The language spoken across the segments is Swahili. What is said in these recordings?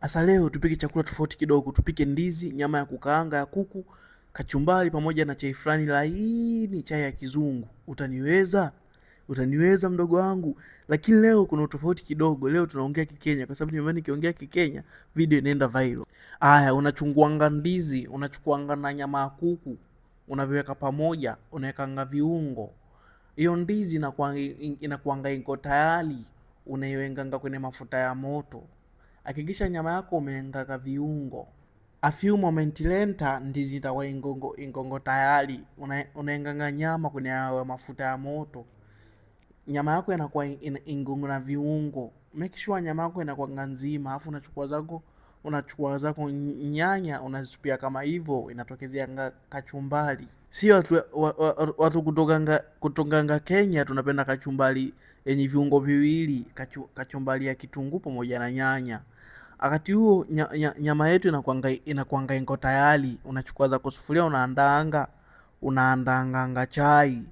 Asa leo tupike chakula tofauti kidogo, tupike ndizi, nyama ya kukaanga ya kuku, kachumbari pamoja na chai fulani laini, chai ya kizungu. Utaniweza? Utaniweza mdogo wangu? Lakini leo kuna utofauti kidogo. Leo tunaongea Kikenya kwa sababu nyumbani nikiongea Kikenya video inaenda viral. Aya, unachunguanga ndizi, unachukuanga na nyama ya kuku, unaviweka pamoja, unawekanga viungo. Hiyo ndizi inakuanga iko tayari, unaiwekanga kwenye mafuta ya moto. Hakikisha nyama yako umeengaka viungo. A few moment later ndizi itakuwa ingongo tayari. Unaenganga nyama kwenye hayo mafuta ya moto. Nyama yako inakuwa ingongo na viungo. Make sure nyama yako inakuwa nzima, alafu unachukua zako nyanya unazitupia kama hivyo, inatokezea kachumbari. Sio watu kutokanga Kenya tunapenda kachumbari yenye viungo viwili, kachumbari ya kitunguu pamoja na nyanya. Wakati huo nyama yetu inakuanga iko tayari. Unachukua zako sufuria unaandaanga chai,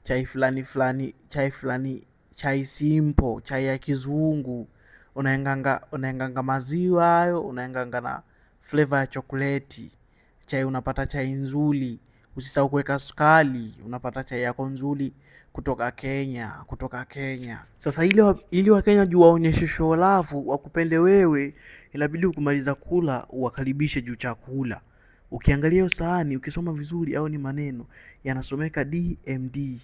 chai fulani fulani, chai fulani, chai simple, chai ya kizungu. Unaenganga maziwa hayo, unaenganga na flavor ya chokoleti. Chai unapata chai nzuri. Usisahau kuweka sukari, unapata chai yako nzuri kutoka Kenya, kutoka Kenya. Sasa ili Wakenya juu waonyeshe show love, wakupende wewe, inabidi ukimaliza kula uwakaribishe juu chakula. Ukiangalia hiyo sahani, ukisoma vizuri au ni maneno yanasomeka DMD.